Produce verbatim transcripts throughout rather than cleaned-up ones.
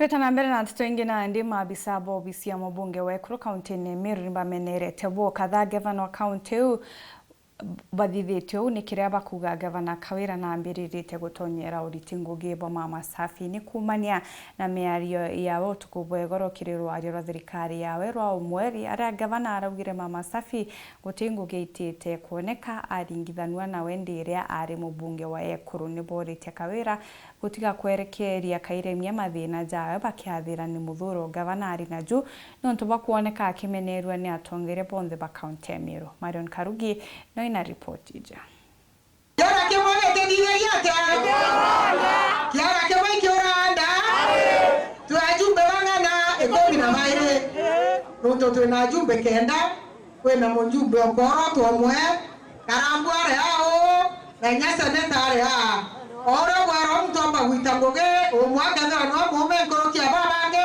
Twita na mbere na nteto ingi, nandi maabisa ba obisi ya mubunge wa ekuru kaunti-ini ya Meru ni bamenerete bo kadhaa ngavana wa kaunti iu bathithitie uu, ni kiria bakuuga ngavana Kawira naambiriritie gutonyera uriti ngugi bwa Mama Safi. Ni kuumania na miario yawe utuku bwa igoro kiri rwario rwa thirikari yawe rwa umweri, aria ngavana araugire Mama Safi guti ngugi itiite kwoneka aringithanua nawe ndi iria ari mubunge wa ekuru. Ni booritie Kawira gutiga kwerekeeria Kairemia mathiina jawe bakiathira ni muthuuro ngavana ari naju, niuntu bwa kwoneka akimeneerua ni atongeria bonthe ba kaunti ya Meru. Marion Karugi no ina ripoti ija. Kiara kimwe gitithithagia atia? Kiara kimwe ikiura nda. Twi ajumbe bang'ana? Ikumi na bairi. Nuntu twina ajumbe kenda, kwina mujumbe Okoro twomwe, Karambu ari aa uu, na inya seneta ari aa. O uria bwera muntu amba gwita ngugi, umwe akethira no muume nkuruki ya babangi.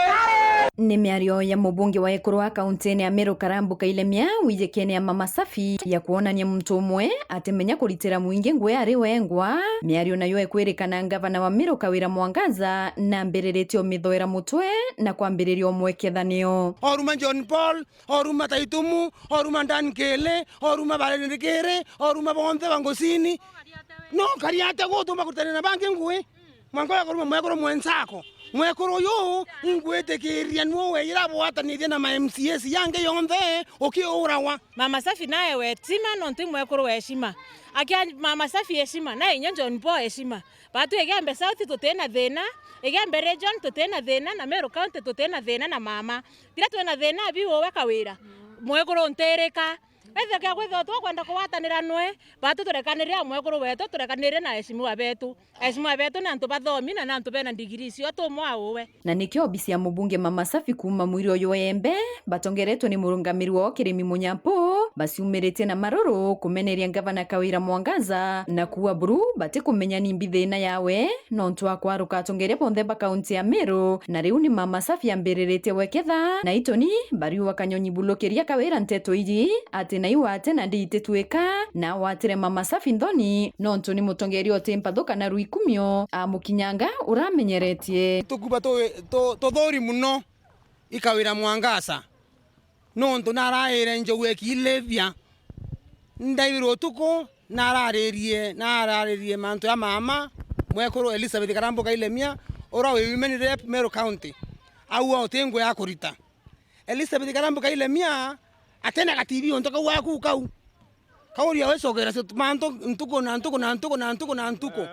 Ni miario ya mubunge wa ekuru wa kaunti-ini ya Meru Karambu Kailemia wijikene ya Mama Safi ya kwonania muntu umwe atimenya kuritira mwingi ngugi ari wengwa. Miario nayo ikwirikana ngavana wa Meru Kawira Mwangaza nambiriritie umithoera mutwe na kwambiriria umwekethanio. Oruma John Paul, oruma Taitumu, oruma Dan Kele, oruma Barendekere, oruma bonthe ba Ngusini. No kariate gutuma kuritana na bangi ngugi? Mwanka ya kuruma mwekuru mwenzako. Mwekuru uyu ingwitikiria niwe weyira bwatanithia na ma M C As yangi yonthe ukiurawa. Mama Safi nae we heshima, nontu i mwekuru wa heshima. Akia Mama Safi heshima, na inya John Paul heshima. Batu Igembe South tutina thina, Igembe Region tutina thina, na Meru County tutina thina na mama. Biria twina thina biu uwe Kawira. Mwekuru ntirika. Ethia kia kwithirwa tukwenda kugwatanira nwe, batu turekanire a mwekuru wetu, turekanire na aheshimiwa betu. Aheshimiwa betu ni antu bathomi na ni antu bena ndigiri cio tumwa uwe. Na nikio obisi ya mubunge Mama Safi kuuma mwiri uyu wa Igembe, batongeretwe ni murungamiri wao Kirimi Munyampu, baciumiritie na maruru kumeneria ngavana Kawira Mwangaza na kuuga buru batikumenya ni mbi thina yawe, nontu wa kwaruka atongeria bonthe ba kaunti ya Meru, na riu ni Mama Safi ambiriritie gweketha, na itoni bariuga Kanyonyi bulukiria Kawira nteto iji, ati na iwate na ndiititwika, na awatire Mama Safi nthoni, nontu ni mutongeria uti mpathuka na rwikumio amukinyanga uramenyeretie. Tukuba tu-, tu-, tuthuri muno i Kawira Mwangaza, nontu naraire njogu ekilithia. Ndaibirwe utuku, nararirie, nararirie mantu ya mama, mwekuru Elizabeth Karambu Kailemia, uria wi women rep Meru County. Au uti ngugi ya kurita. Elizabeth Karambu Kailemia, atena ga T V untu kau gaku kau. Kauria wicokera cio mantu ntuku na ntuku na ntuku na ntuku na ntuku.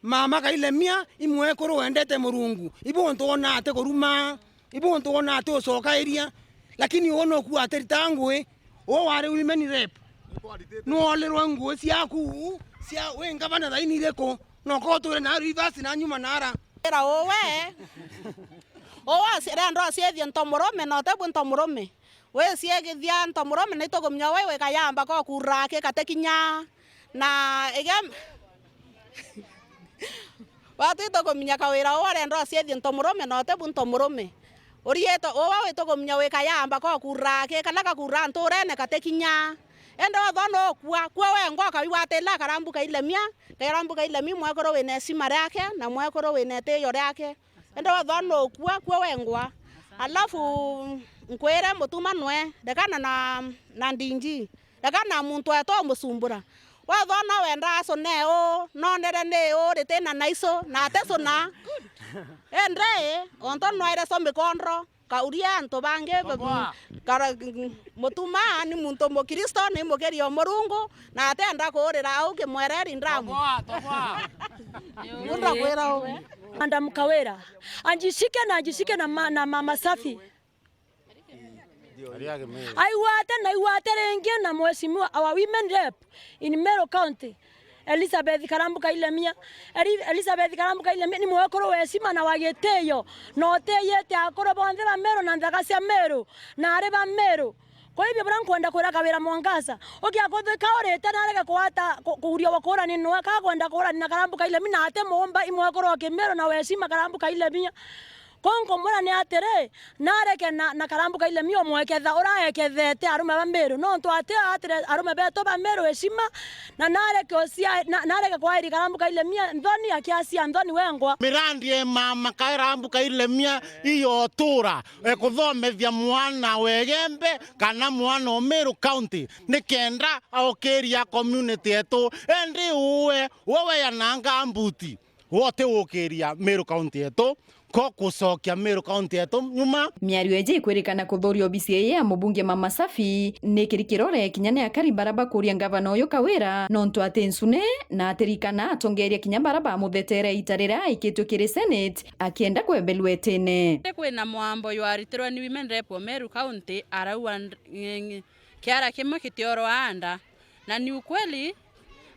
Mama Kailemia, i mwekuru wendete Murungu. Ibu untu wona ati kuruma. Ibu untu wona ati ucokairia. Lakini uwe nukuwa atirita ngugi. Uwe wari women rep. Nuolirwe ngugi ciaku. Cia wi ngavana thaini iriku? Noka utwire na Rivers na nyuma nara. Ira uwe. Uwe aci-, renda uciethie nto murume, na utebu nto murume. Wiciegithia nto murume, na itukumenya we wikayamba ko kuraa ki kate kinya. Na ige-, watu itukumenya Kawira uwe arenda uciethie nto murume, na utebu nto murume. Uriite uwe witukumenya wikayamba ko kuraa ki kana gakuraa nturene kate kinya. Ende wethwa nukua, kua wengwa ukabiwatila Karambu Kailemia, Karambu Kailemia mwekuru wina heshima riake, na mwekuru wina itiyo riake. Ende wethwa nukua, kua wengwa. Alafu nkwire Mutuma nwe, rekana na, na ndinji. Rekana na muntu wetu umucumbura. Wethwa no wenda acune uu, nonere ni uu ritina na icu, na aticuna. Indi, ontu nwaire co mikondro, kauria antu bangi, kara-, Mutuma ni muntu Mukristo, ni mugeria o Murungu, na atienda kuurira au kimwereri ndamu. Toboa, toboa. Ndakwira uu. Madam Kawira, anjishike na anjishike na ma-, na Mama Safi. Aiwate na aiwate ringi na mheshimiwa our women rep in Meru County, Elizabeth Karambu Kailemia. Eli-, Elizabeth Karambu Kailemia ni mwekuru wa heshima na wa gitiyo, na utiyite akuru bonthe ba Meru na nthaka cia Meru na ari ba Meru. Kwa hivyo, buria nkwenda kwira Kawira Mwangaza, ugia kuthika urite na arege kwata ku-, kuuria wa kuurani nwe, ka kwenda kuurani na Karambu Kailemia, na ati muumba i mwekuru wa Kimiru na wa heshima Karambu Kailemia. Ko nkumwira ni atiri, nareke na, na Karambu ka Ilemia umweketha uraekethete arume ba Meru, nontu ati atire arume betu ba Meru heshima, na nareke ucia-, na, nareke kwairi Karambu ka Ilemia nthoni akiacia nthoni wengwa. Mirandi e mama Karambu ka Ilemia iyo tura, e kuthomethia mwana wa Igembe kana mwana o Meru County, ni kenda aukiria community yetu, endi uwe, we weyananga mbuti. Wote ukiria Meru County yetu, ko kucokia Meru County yetu nyuma. Miario iji ikwirikana kuthuria obisi ii ya mubunge Mama Safi ni kiri kirore kinya ni akari bara bakuria ngavana uyu Kawira nontu ati ncune na atirikana atongeria kinya bara bamuthetere ita riria aikitwe kiri Senate akienda kwebelwa itine. Kwina mwambo jwaritirwe ni women rep o Meru County, arauga nd-, ng-, ng-, kiara kimwe kitiorwa anda. Na ni ukweli,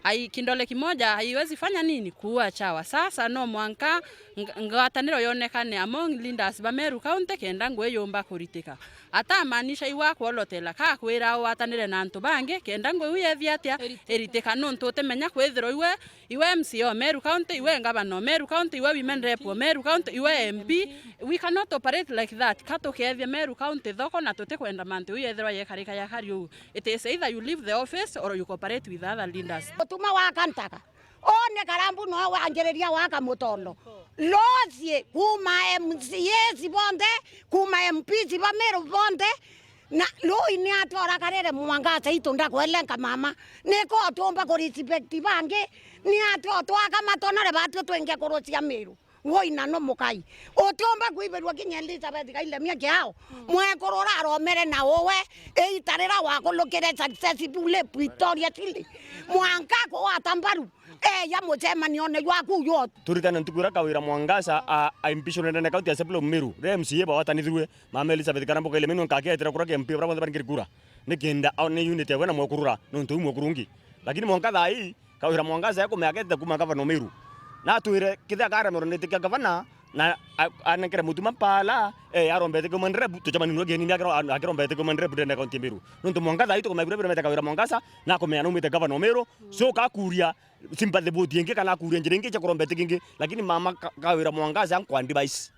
hai-, kindole kimoja haiwezi fanya nini? Kuua chawa. Sasa no mwanka ng-, ngwataniro yonekane among leaders ba Meru County kenda ngui yumba kuritika. Atamaanisha iwe akwolotela, kakwira awatanire na antu bangi kenda ngui iu yethia atia iritika, nontu utimenya kwithirwa iwe, iwe M C A o Meru County, iwe ngavana o Meru County, iwe women rep o Meru County, iwe M P. We cannot operate like that. Ka tukethia Meru County thoko na tutikwenda mantu iu yethirwa yekarika yakari uu. It is either you leave the office or you cooperate with other leaders. Utuma wa Kantaga. One Karambu no wanjiriria waka mutondo. Losie kuma M C As bonthe, kuma M Ps ba Meru bonthe, na lui ni atwara karere Mwangaza itu ndakwelenga mama. Niko tumba ku respect bangi, ni atwa twaka matonore batwe twenge kurucia Meru. Woi na no mukai. Utiumba kwibirua kinya Elizabeth Kailemia kiao. Mm. Mwekuru uraromere na uwe, iita rira wakulukire successfully Victoria Chili. Mwanka kugwata mbaru. Eya mucemanione jwaku jwothe. Turitane ntuku iria Kawira Mwangaza a, a impeachment ndene county assembly Meru. Ria M C A bawatanithirue, mama Elizabeth Karambu Kailemia nwe nkakietera kura ki M P bara bonthe baringiri kura. Ni kenda aone unity yawe na mwekurura, nontu u mwekuru ungi. Lakini mwanka thaa ii, Kawira Mwangaza ekumea aketete kuma gavana o Meru. Na atwire kethira akaremerwa niti kia gavana, na a-, anenkere Mutuma mpala, eh, arombete kuma Nderebu, tucemani nwe geni akiro-, akiromba ete kuma Nderebu ndene kaunti ya Meru. Nontu Mwangaza aitu kumea bira biromete Kawira Mwangaza, na akumea naumite gavana o Meru. So kakuria sympathy vote ingi kana akuria njira ingi cia kuromba ete kingi, lakini mama Ka-, Kawira Mwangaza ankwa advice.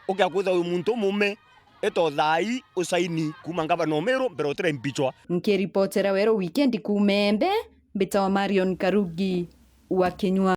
Ukia kwithwa wi muntu umume, eto thaa ii usaini kuma gavana o Meru mbere utire impeachwa. Nkiripotera Weru Weekend kuma Embe, mbitawa Marion Karugi wa Kinyua.